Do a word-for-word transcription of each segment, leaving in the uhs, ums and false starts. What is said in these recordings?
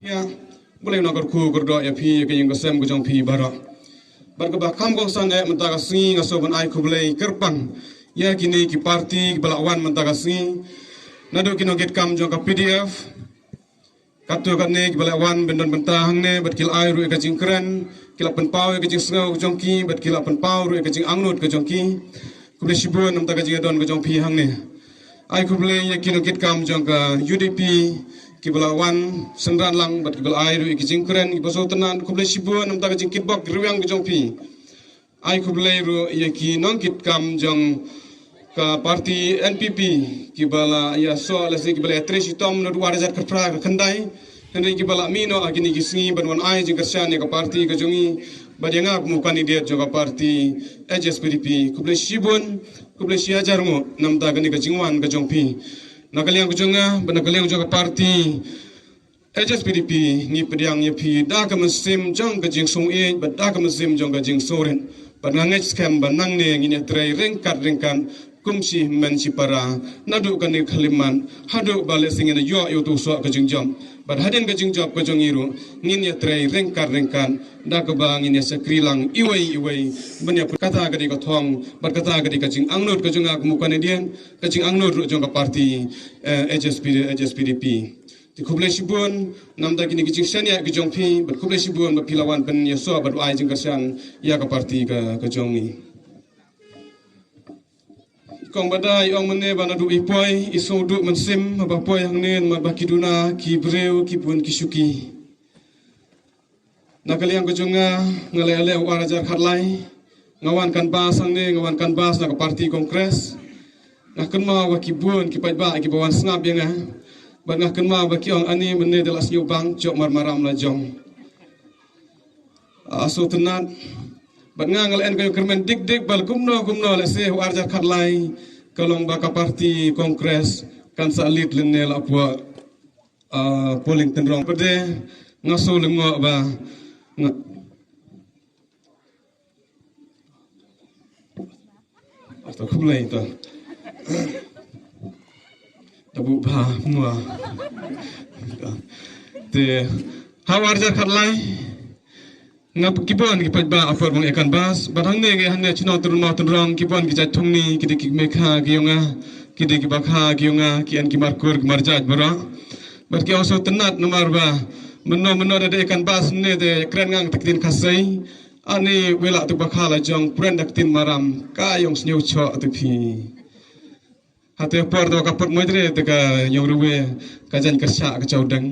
Ïa, U Blei un nang kyrkhu kyrdoh ïa phi, ïa ka ïing ka sem ka jong phi baroh. Bad kaba kham kongsan eh, mynta ka sngi nga sngewbha ban ai khublei kyrpang ïa kine ki parti kiba la wan mynta ka sngi. Naduh ki nongkitkam jong ka P D F, katto katne kiba la wan ban don bynta hangne, bad ki la ai ruh ïa ka jingkren, ki la pynpaw ïa ka jingsngew ka jong ki, bad ki la pynpaw ruh ïa ka jingangnud ka jong ki. Khublei shibun namar ka jingdon ka jong phi hangne. Ai khublei ïa ki nongkitkam jong ka U D P kiba la wan synran lang bad kiba la ai ruh ïa ki jingkren kiba sngewtynnat. Khublei shibun namar ka jingkitbok rwiang ka jong phi. Ai khublei ruh ïa ki nongkitkam jong ka parti N P P kiba la ïasoh lehse kiba la ïatrei shitom naduh ar hajar khatphra khatkhyndai. Hynrei kiba la mih noh ha kine ki sngi ban wan ai jingkyrshan ïa ka parti ka jong ngi bad ïa nga kum u candidate jong ka parti H S P D P. Khublei shibun, khublei shihajar nguh namar kane ka jingwan ka jong phi. Na ka liang ka jong nga bad na ka liang jong ka parti H S P D P, ngi pdiang ïa phi da ka mynsiem jong ka jingsngewsih bad da ka mynsiem jong ka jingsngewrit. Bad nga ngeit skhem ba nangne ngin ïatrei ryngkat ryngkat kum shi hynmen shi para, naduh kane ka khyllipmat haduh ba lehse ngin ïoh ïa uto u soh ka jingjop. Bad hadien ka jingjop ka jong ngi ruh ngin ïatrei ryngkat ryngkat da kaba ngin ïashakri lang iwei iwei. Ban ïa kata ka dei ka thong bad kata ka dei ka jingangnud ka jong nga kum u candidate, ka jingangnud ruh jong ka parti, eh, H S P, H S P D P. Te khublei shibun namar kine ki jingshaniah ki jong phi bad khublei shibun ba phi la wan pynïasoh bad ai jingkyrshan ïa ka parti ka, ka jong ngi. Kong Badai ong mynne ba naduh i poi i sngewdon mynsiem ba poi hangne namar ba ki duna ki briew ki bun ki shuki. Na ka liang ka jong nga, nga la leh u ar hajar khatlai. Nga wan canvass hangne, nga wan canvass na ka parti Congress. Nga kynmaw ba ki bun ki paidbah kiba wan sngap ïa nga. Bad nga kynmaw ba ki ong ani mynne da la sniew bang jok mar maram la jong. Ah, sngewtynnat. Bad nga nga la en ka ïa u kyrmen dik dik ba kumno kumno lehse u ar hajar khatlai ka long ba ka parti Congress kan sa leit lynne la poi, ah, polling tynrong. Pyrthei nga shu lyngngoh ba nga Asta khublei ta. Da buh bha mua. Te ha u ar hajar khatlai nga ki bun ki paidbah ha por ba nga ïa canvass bad hangne ngi hangne shnong Tyrmawtynrong ki bun ki jait thongni ki dei ki mekha ki ïong nga ki dei ki bakha ki ïong nga ki en ki markur ki marjait baroh. Bad ki ong sngewtynnat namar ba mynno mynno da dei ïa canvass ne da kren ngang te ktien Khasi. Ani wei lah tu bakha la jong pren da ktien maram ka ïong sniew choh tu phi. Hate por tu ka put moi dre te ka ïong ruwe ka jan kyrshah ka chawdeng.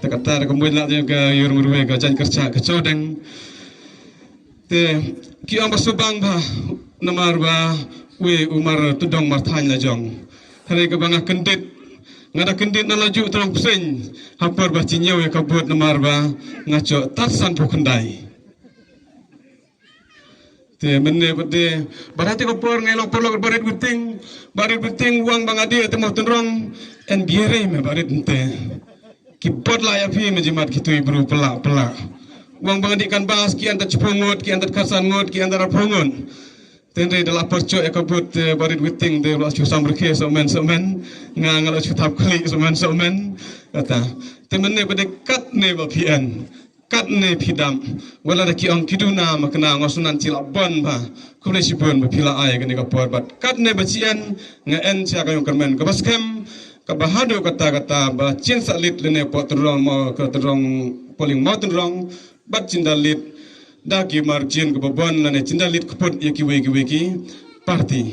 Te kata da ka moi lah te ka ïong ruwe ka jan kyrshah ka chawdeng. Te ki ong ba subang ba namar ba wei u mar tudong mar thain la jong. Hare ka ba nga kyndit nga da kyndit na la ju trong pseng. Ha por ba chi ñiew ïa ka bud namar ba nga choh tat san phew khyndai. Te mynne ba de ba da te ka por ngai long por lok ba rit witing ba rit witing wang ba nga de te mo tynrong en biere me ba rit te. Ki bot la ïa phi me jimat ki tui bru pela pela. Wang ba nga di canvass ki anta chipho ngot ki anta khatsan ngot ki anta rapho ngot. Te ndai da la por choh ïa ka bud te ba rit witing de la chu sam rkhe so men so men nga nga la chu thap khli so men so men. Kata te mynne ba de kat ne ba phi en. Katne phi dam wala da ki ong ki duna ma kna nga sunan chi la bon ba khublei shibun ba phi la ai kane ka por bad katne ba chi en nga en cha ka ïong kyrmen kaba skhem kaba haduh kata kata ba chin sa lit lene po tynrong mo ka tynrong polling mo tynrong bad chin da lit da ki margin kaba bon lane chin da lit kput ïa ki wei ki wei ki parti.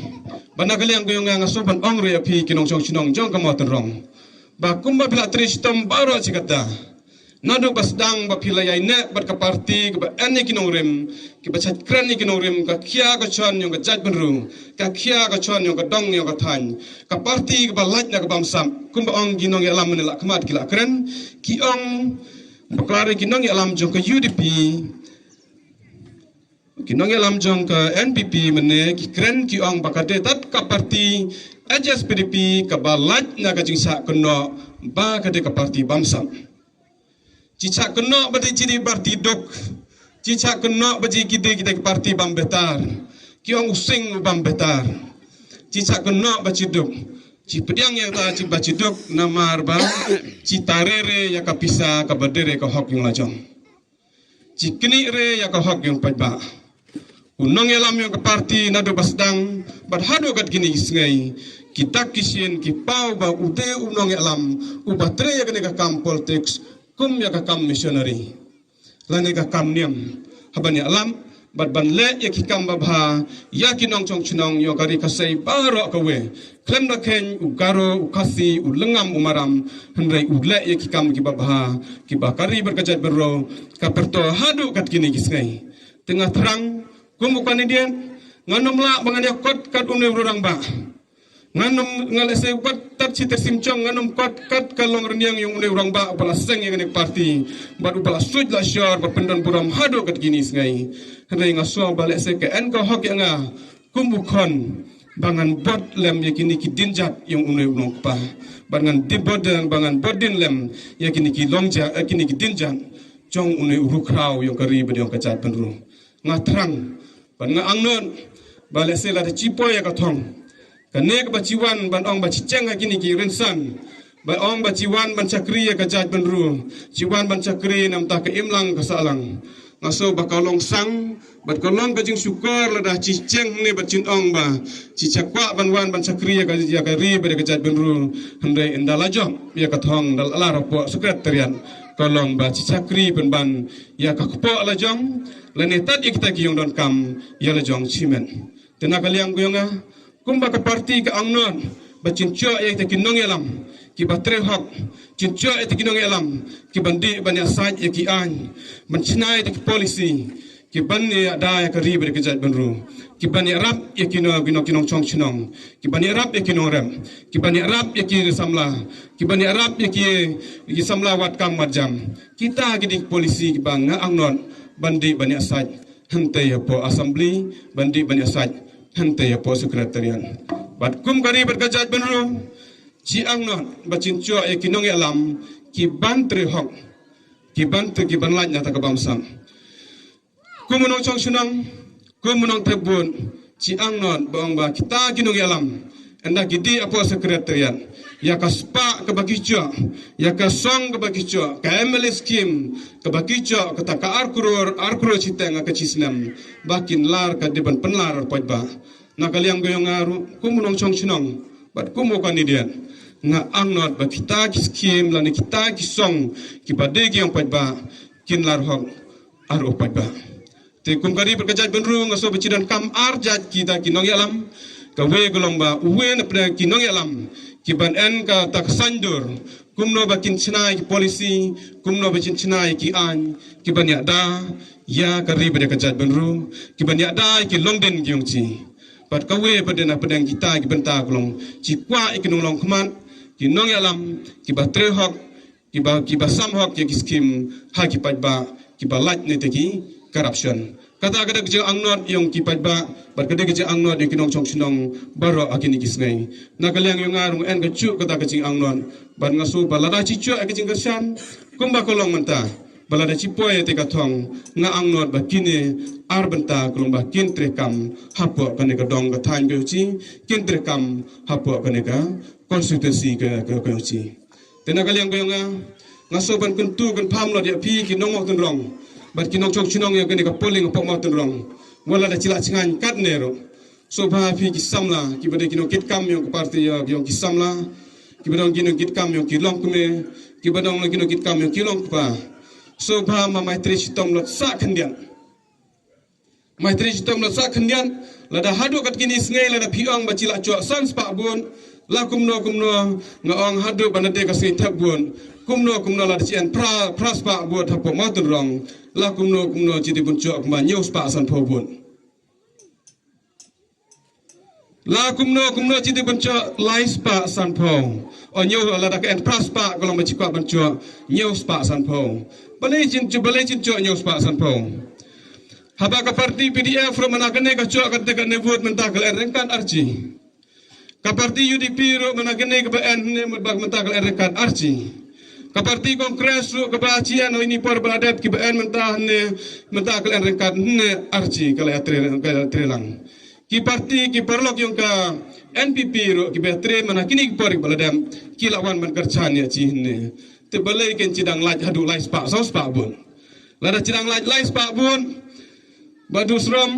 Bad na ka liang ka ïong nga nga su ban ong ruh ïa phi ki nongshong shnong jong ka mo tynrong ba kumba phi la tri shitom baroh chi kata. Naduh ba sdang ba phi la ïai neh bad ka parti kaba en ïa ki nongrim kiba chait kren ïa ki nongrim ka khia ka chon ïong ka jaitbynriew ka khia ka chon ïong ka dong ïong ka thaiñ ka parti kaba lait na ka bamsap kumba ong ki nongïalam ne la khmat ki la kren ki ong ba klar ki nongïalam jong ka U D P. Ki nongïalam jong ka N P P mynne ki kren ki ong ba ka dei tat ka parti H S P D P kaba lait na ka jingshah kynnoh ba ka dei ka parti bamsap. Chi shah kynnoh ba dei chi dei parti duk. Chi shah kynnoh ba dei ki dei ki dei ka parti bam betar. Ki ong u sing u bam betar. Chi shah kynnoh ba chi duk. Chi pdiang ïa kata chi ba chi duk namar ba chi tare re ïa ka pisa kaba dei re ka hok ïong la jong. Chi knieh re ïa ka hok ïong paidbah. U nongïalam ïong ka parti naduh ba sdang bad haduh kat kine ki sngi, ki dak ki shin ki paw ba u dei u nongïalam uba trei ïa kane ka kam politics kum ïa ka kam missionary lane ka kam niam, ha ban ïalam bad ban leh ïa ki kam babha ïa ki nongchong chnong ïong ka ri ka sei baroh kawei, khlem da khein u Garo, u Khasi, u Lyngngam, u Maram, hynrei u leh ïa ki kam ki babha kiba ka ri bad ka jaitbynriew ka pyrto haduh kat kine ki sngi. Te nga thrang kum u candidate, ngan ym lah ba ngan ïa kot kat une u rangbah. Ngan ym, nga lehse wat tat shi tyrsim jong, ngan ym kot kat ka long rynïeng ïong une u rangbah uba la seng ïa kane ka parti bad uba la suit la shor ba pyndon burom haduh kat kine ki sngi. Hynrei nga sngew ba lehse ka en ka hok ïa nga kum u khon ba ngan bud lem ïa kine ki dienjat ïong une u nongkpa, bad ngan dih bud, ba ngan bud dien lem ïa kine ki longja, ïa kine ki dienjat jong une u rukhraw ïong ka ri bad ïong ka jaitbynriew. Nga thrang bad nga angnud ba lehse lada chi poi ïa ka thong, kane kaba chi wan ban ong ba chi cheng ha kine ki rynsan, ba ong ba chi wan ban shakri ïa ka jaitbynriew, chi wan ban shakri namar ka imlang ka sahlang. Nga sngew ba ka long sang bad ka long ka jingshukor lada chi cheng hangne bad chin ong ba chi kwah ban wan ban shakri ïa ka, ïa ka ri bad ïa ka jaitbynriew. Hynrei ynda la jop ïa ka thong, ynda la lar hapoh Secretariat, ka long ba chi shakri pynban ïa ka kpoh la jong lane tat ïa kita ki ïong donkam ïa la jong shimet. Te na ka liang ka ïong nga, kumba ka parti ka angnud ba chin shu ïa kita ki nongïalam kiba trei hok, chin shu ïa kita ki nongïalam kiban dih ban ïasaid ïa ki aiñ, ban shna ïa kita ki policy kiban ïada ïa ka ri bad ka jaitbynriew, kiban ïarap ïa ki nong, ki nong, ki nongchong chnong, kiban ïarap ïa ki nongrep, kiban ïarap ïa ki samla, kiban ïarap ïa ki, ki samla wad kam wad jam. Kita ki dei ki policy kiba nga angnud ban dih ban ïasaid, hangtei hapoh Assembly, ban dih ban ïasaid hangtei hapoh Secretariat. Bad kum ka ri bad ka jaitbynriew, chi angnud ba chin shu ïa ki nongïalam kiban trei hok, kiban trei, kiban lait na kata ka bamsap. Kum u nongchong chnong, kum u nongthep vote, chi angnud ba ong ba kita ki nongïalam, ynda ki dih hapoh Secretariat, ïa ka spah kaba ki shu, ïa ka song kaba ki shu, ka M L A scheme kaba ki shu, kata ka ar klur, ar klur shiteng ha ka shi snem, ba kin lar, ka dei ban pynlar paidbah. Na ka liang ka ïong nga ruh kum u nongchong chnong bad kum u candidate, nga angnud ba kita ki scheme lane kita ki song kiba dei ki ïong paidbah kin lar hok ar u paidbah. Te kum ka ri bad ka jaitbynriew nga sngew ba chi donkam ar jait kita ki nongïalam. Kawei ka long ba uwei na pdeng ki nongïalam kiban en kata ka saiñdur kumno ba kin shna ïa ki policy, kumno ba kin shna ïa ki aiñ kiban ïada ïa ka ri bad ïa ka jaitbynriew, kiban ïada ïa ki longdien ki ïong chi. Bad kawei pat de na pdeng kita ki bynta ka long chi kwah ïa ki nonglong khmat, ki nongïalam kiba trei hok, kiba, kiba sam hok ïa ki scheme ha ki paidbah, kiba lait na kita ki corruption. Kata ka dei ka jingangnud ïong ki paidbah bad ka dei ka jingangnud ïong ki nongchong chnong baroh ha kine ki sngi. Na ka liang ïong nga ruh nga en ka shuh kata ka jingangnud bad nga sngew ba lada chi shu ïa ka jingkyrshan kumba ka long mynta, ba lada chi poi ïa te ka thong, nga angnud ba kine ar bynta ka long ba kin treikam hapoh kane ka dong ka thaiñ ka ïong chi, kin treikam hapoh kane ka constituency ka, ka, ka ïong chi. Te na ka liang ka ïong nga, nga sngew ban kyntu kynpham lut ïa phi ki nong Mawtynrong bad ki nongchong chnong ïa kane ka polling hapoh Mawtynrong, wat lada chi la chngaiñ katne ruh. Sngewbha phi ki samla kiba dei ki nongkitkam ïong ka parti, ïa, ïong ki samla, kiba dei ki nongkitkam ïong ki longkmie, kiba dei ki nongkitkam ïong ki longkpa, sngewbha ma mai trei shitom lut sah khyndiat. Mai trei shitom lut sah khyndiat. Lada haduh kat kine sngi lada phi ong ba chi la shu san spah vote, la kumno kumno, nga ong haduh ba na dei ka sngi thep vote, kumno kumno lada chi en phra, phra spah vote hapoh Mawtynrong, la kumno kumno chi dei ban shu kumba hynñiew spah sanphew vote. La kumno kumno chi dei ban shu lai spah sanphew. O hynñiew, lada ka en phra spah ka long ba chi kwah ban shu hynñiew spah sanphew. Balei chin shu, balei chin shu hynñiew spah sanphew? Haba ka parti P D F ruh mynta kane ka shu kane, kane vote mynta ka la en ryngkat archi. Ka parti U D P ruh mynta kane kaba en hynne mynta ka la en ryngkat archi. Ka parti Congress ruh kaba chi en ha ini por ba la dep kiba en mynta hynne, mynta ka la en ryngkat hynne archi, ka la ïatrei, ka la ïatrei lang. Ki parti, ki paralok yong ka N P P ruh ki ba trei mana kini ki por ba la dem, ki la wan man kyrchan ïa chi hynne. Te balei kin chi dang lait haduh lai spah, saw spah bun. Lada chi dang lait lai spah bun, ba du srom,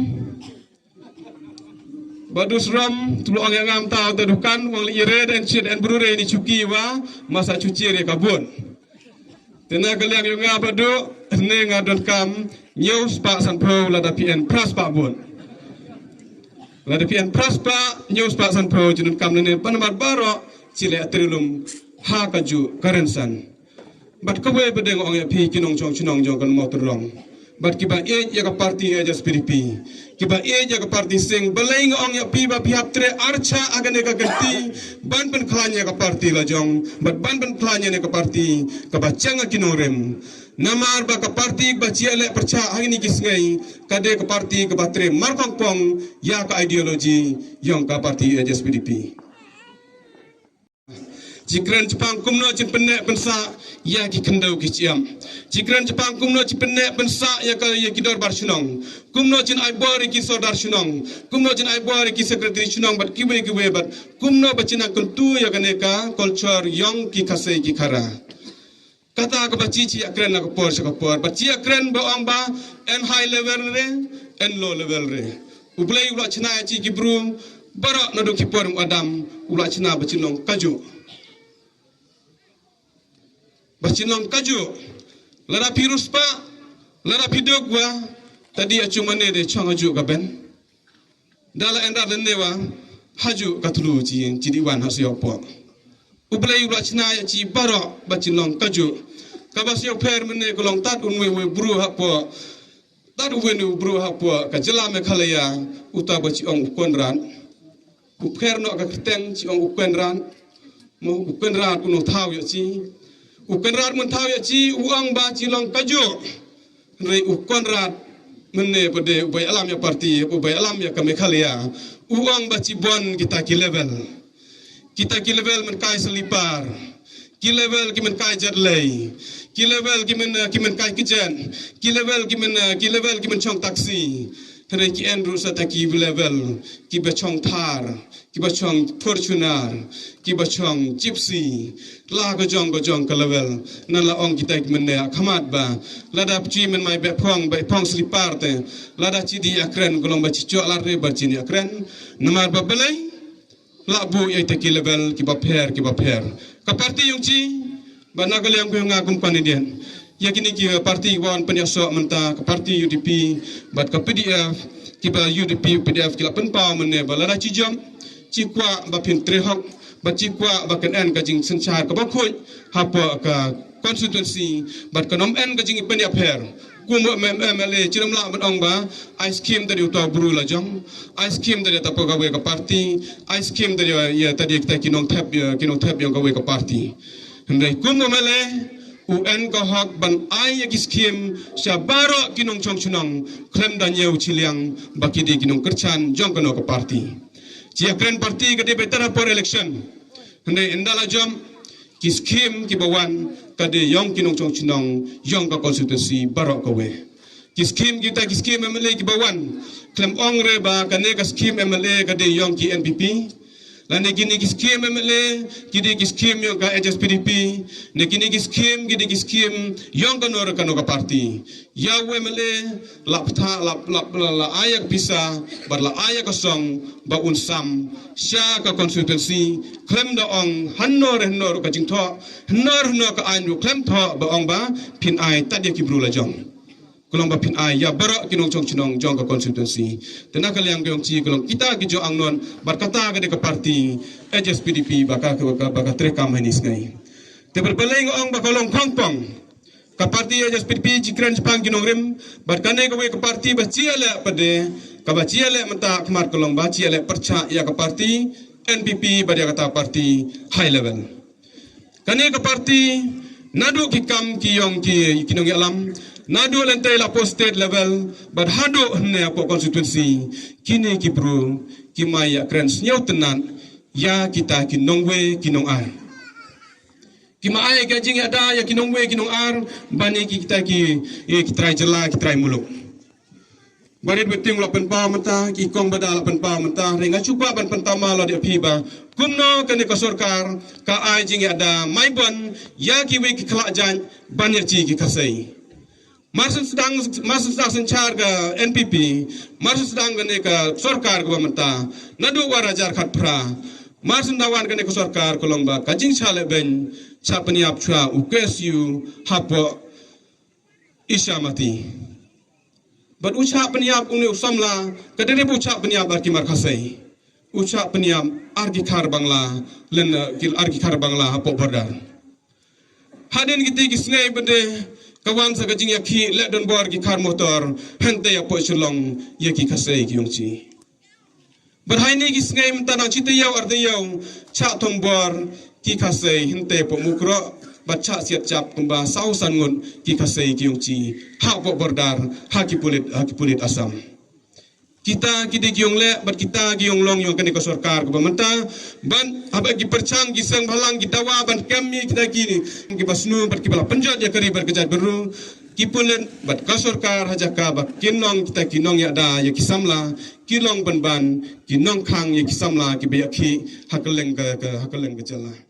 ba du srom, tu lo ong ïa ngam tau te dukan, wang li ire den chi den bru re ni chuki wa, masa chuchi re ka bun. Te na ka liang yong nga ba du, ne nga don kam, hynñiew spah sanphew lada phi en phra spah bun. Lada phi en phra spah, hynñiew spah sanphew, chi don kam ne, pan mar baroh, chi leh trilum, ha ka ju, ka rynsan. Bad kawei pat de nga ong ïa phi ki nongchong chnong jong ka Mawtyrlong. Bad ki ba ïeit ïa ka parti H S P D P. Ki ba ïeit ïa ka parti sing. Balei nga ong ïa phi ba phi hap trei archa ha kane ka kynti. Ban pynkhlaiñ ïa ka parti la jong. Bad ban pynkhlaiñ ïa ka parti. Ka ba chang ha ki nongrim. Namar ba ka parti ba chi leh pyrchah ha kini ki sngi. Ka dei ka parti ka ba trei markhongpong ïa ka ideology yong ka parti H S P D P. Chi kren chi pang kumno chin pynneh pynsah ïa ki khyndew ki chiam. Chi kren chi pang kumno chin pynneh pynsah ïa ka ïa ki dorbar shnong. Kumno chin ai bor ïa ki sordar shnong. Kumno chin ai bor ïa ki secretary shnong bad kiwei kiwei bad. Kumno ba chin nang kyntu ïa kane ka culture yong ki Khasi ki Khara. Kata ka ba chi chi ïa kren na ka por sha ka por. Ba chi ïa kren ba ong ba en high level re, en low level re. U Blei u la chna ïa chi ki bru, baroh naduh ki por u Adam, u la chna ba chin long kajuh. Ba chin long kajuh. Lada phi ruspah, lada phi duk wa, ta dei a chung mane de chong kajuh ka ben. Da la en rat lane wa, hajuh ka thlu chi, chi dei wan ha sha ïoh poh. U Blei u la chna ïa chi baroh, ba chin long kajuh. Ka ba sha ïoh pher mane ka long tad un wei wei bru ha poh. Tad u wei u bru ha poh, ka jylla Meghalaya, uta ba chi ong u Conrad. U pher noh ka kyrteng chi ong u Conrad. Mo u Conrad u nongthaw ïa chi. U Conrad u nongthaw ïa chi, u ong ba chi long kajuh. Hynrei u Conrad, mynne pat de, u ba ïalam ïa parti, u ba ïalam ïa ka Meghalaya. U ong ba chi bun kita ki level. Kita ki level mynkai slipar. Ki level ki mynkai jatlei. Ki level ki myn, ki mynkai kjat. Ki level ki myn, ki level ki mynchong taxi. Hynrei ki en ruh sa ta ki level. Ki ba chong Thar. Ki ba chong Fortuner, ki ba chong Gypsy, la ka jong ka jong ka level, na la ong kita ki mynne ha khmat ba, lada phi mynmai beh phong, beh phong slipar te, lada chi dei ïa kren, ka long ba chi chok lad re ba chin ïa kren, namar ba balei, la buh ïa kita ki level, ki ba pher, ki ba pher. Ka parti yong chi, ba na ka liang ka yong nga kum kandidate. Ïa kini ki parti wan pynïasoh mynta ka parti U D P bad ka P D F, ki ba U D P P D F ki la pynpaw mynne ba lada chi jop, chi kwah ba phin trei hok, bad chi kwah ba kan en ka jingsynshar ka ba khuid, hapoh ka constituency, bad kan ym en ka jingpynïapher. Kum ba M-, M L A, chi ym lah ban ong ba, ai skim ta dei uta u bru la jong, ai skim ta dei ta ka wei ka parti, ai skim ta dei ïa ta dei kita ki nongthep, ïa ki nongthep yong ka wei ka parti. Hynrei kum u M L A, u en ka hok ban ai ïa ki skim, sha baroh ki nongchong chnong, khlem da ñiew chiliang, ba ki dei ki nongkyrchan, jong kano ka parti. Chi ïa kren parti ka dei beit tang ha por election. Hynrei ynda la jop, ki skim ki ba wan, ka dei yong ki nongchong chnong, yong ka constituency, baroh ka wei. Ki skim kita ki skim M L A ki ba wan, khlem ong re ba kane ka skim M L A ka dei yong ki N P P. Lane kine ki skim M L A, ki dei ki skim yong ka H S P D P, ne kine ki skim, ki dei ki skim yong kano re kano ka parti. Ïa u M L A, la ptha, la, la, la, la ai ïa ka pisa, bad la ai ïa ka song, ba un sam, sha ka constituency, khlem da ong, hano re hano re ka jingthoh, hano re hano ka aiñ ruh khlem thoh, ba ong ba, phin ai, tad ïa ki bru la jong. Ka long ba phin ai, ïa baroh ki nongchong chnong jong ka constituency. Te na ka liang ka yong chi, ka long kita ki jong angnon, bad kata ka dei ka parti, H S P D P, ba ka, ba ka, ba ka treikam ha ini sngi. Te bad balei nga ong ba ka long khongpong. Ka parti H S P D P chi kren chi pang ki nongrim, bad kane ka wei ka parti ba chi ïaleh pat de, ka ba chi ïaleh mynta khmat ka long ba chi ïaleh pyrchah ïa ka parti N P P bad ïa kata parti high level. Kane ka parti naduh ki kam ki yong ki, ki nongïalam, naduh lynti la poh state level, bad haduh hynne hapoh constituency, kine ki bru, ki mai ïa kren sñiaw tynnat, ïa kita ki nongwei ki nongar. Ki ma ai ka jingïada ïa ki nongwei ki nongar, ban ïa ki kita ki, ïa ki trai jylla, ki trai muluk. Barit bad tieng la pynpaw mynta, ki kong bada la pynpaw mynta, hynrei nga shu kwah ban pynpaw ma la dei phi ba kumno kane ka sorkar ka ai jingïada mai ban ïa kiwei ki khlad jait ban ïa chi ki khasei. Mar shu sdang, mar shu sdang synshar ka N P P, mar shu sdang kane ka sorkar kaba mynta, naduh ar hajar khatphra, mar shu sdang wan kane ka sorkar ka long ba ka jingshah lehbeiñ, shah pynïap shuwa u K S U hapoh Isha Mati. Bad u shah pynïap une u samla, ka dei ba u shah pynïap ar ki mar khasei. U shah pynïap ar ki khar Bangla, lane, eh, ki ar ki khar Bangla hapoh border. Hadien kiti ki sngi bad ka wan sa ka jingïakhih leh donbor ki khar motor, hangtei hapoh Shillong ïa ki khasei ki ong chi. Bad ha kine ki sngi mynta nang shi taïew ar taïew, shah thombor ki khasei hangtei hapoh Mukroh, bad shah siat shap kumba saw san ngut ki khasei ki ong chi hapoh border, ha ki pulit, ha ki pulit Assam. Kita ki dei ki ong leh, bad kita ki ong long ïa kane ka sorkar kaba mynta, bad haba ki pyrshang ki seng bhalang ki dawa ban kem ïa kita ki, kiba sniew bad kiba la pynjot ïa ka ri bad ka jaitbynriew, ki pulit bad ka sorkar ha jaka ba kin long kita ki nongïada ïa ki samla, ki long pynban ki nongkhang ïa ki samla kiba ïakhih ha kylleng ka, ka, ha kylleng ka jylla.